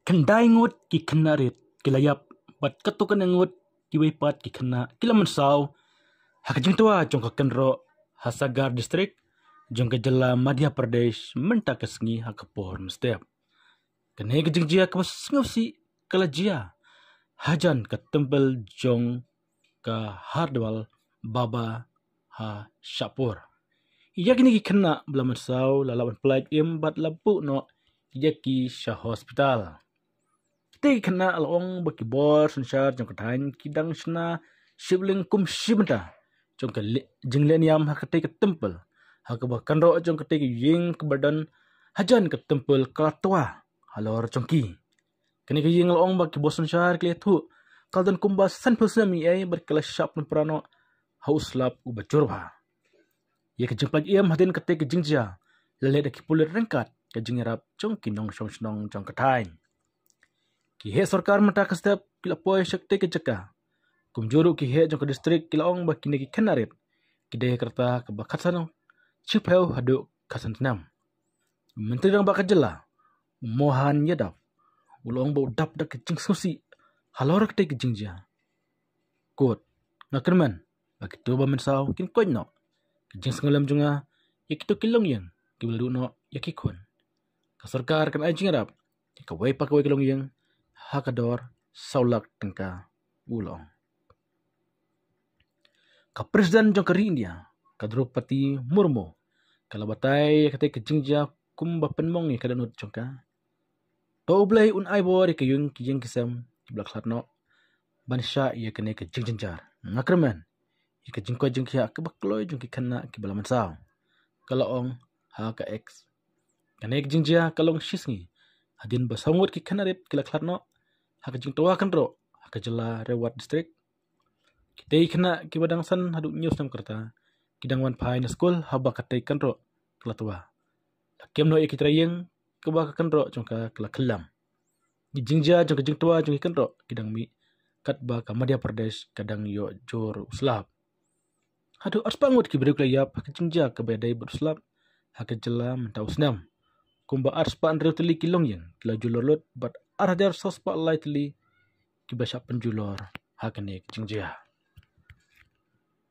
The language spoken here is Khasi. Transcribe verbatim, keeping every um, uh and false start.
Khyndai ngut ki khynnah rit ki la ïap bad katto katne ngut kiwei pat ki khynnah ki la mynsaw ha ka jingtwa jong ka kynroh ha Sagar District jong ka jylla Madhya Pradesh mynta ka sngi ha ka por mynstep. Kane ka jingjia kaba sngewsih ka la jia hajan ka temple jong ka Hardwal Baba ha Shahpur. Ïa kine ki khynnah ba la mynsaw la lah ban pyllait im bad la buh noh ïa ki sha hospital. Kite ki khynnah la ong ba ki bor synshar jong ka thaiñ ki dang shna shivling kum shi bynta jong ka jingleh niam ha kate ka temple ha kaba ka kynroh jong kate ka ïing kaba don hajan ka temple ka la twa halor jong ki. Kane ka ïing la ong ba ki bor synshar ki la ïathuh ka la don kumba sanphew snem ïa ei bad ka la shah pynpra noh ha u slap uba jur bha. Ïa ka jingpyllait im hadien kate ka jingjia la leh da ki pulit ryngkat ka jingïarap jong ki nongshong shnong jong ka thaiñ. Ki heh sorkar mynta ka step ki la poi sha kate ka jaka. Kumjuh ruh ki heh jong ka district ki la ong ba kine ki khynnah rit ki dei ha ka rta kaba khatsan shiphew haduh khatsan snem. Myntri rangbah ka jylla u Mohan Yadav u la ong ba u dap da ka jingsngewsih halor kate ka jingjia. Quote, nga kyrmen ba kito ba mynsaw kin koit noh. Ka jingsngewlem jong nga ïa kito ki longïing kiba la duh noh ïa ki khun. Ka sorkar kan ai jingïarap ïa kawei pa kawei ka longïing ha ka dor saw lak tyngka, u la ong. Ka President jong ka ri India ka Draupadi Murmu ka la batai ïa kate ka jingjia kumba pynmong ïa ka dohnud jong ka. To U Blei un ai bor ïa ka ïing ki ïing ki sem kiba la khlad noh ban shah ïa kane ka jingjynjar. Nga kyrmen ïa ka jingkoit jingkhiah kaba kloi jong ki khynnah kiba la mynsaw, ka la ong ha ka X. Kane ka jingjia ka long shisngi hadien ba saw ngut ki khynnah rit ki la khlad noh ha ka jingtwa kynroh ha ka jylla Reward District. Kite ki khynnah kiba dang san haduh hynñiew snem ka rta ki dang wan phai na skul haba kate ka kynroh ka la twa. La kem noh ïa ki trai ïing kaba ka kynroh jong ka ka la khlem. Ki jingjia jong ka jingtwa jong ki kynroh ki dang mih katba ka Madhya Pradesh ka dang ïoh jur u slap. Haduh arspah ngut ki briew ki la ïap ha ka jingjia kaba ïadei bad u slap ha ka jylla mynta u snem. Kumba arspah hynriew tylli ki longïing ki la julor lut bad ar hajar sawspah lai tylli kiba shah pynjulor ha kane ka jingjia.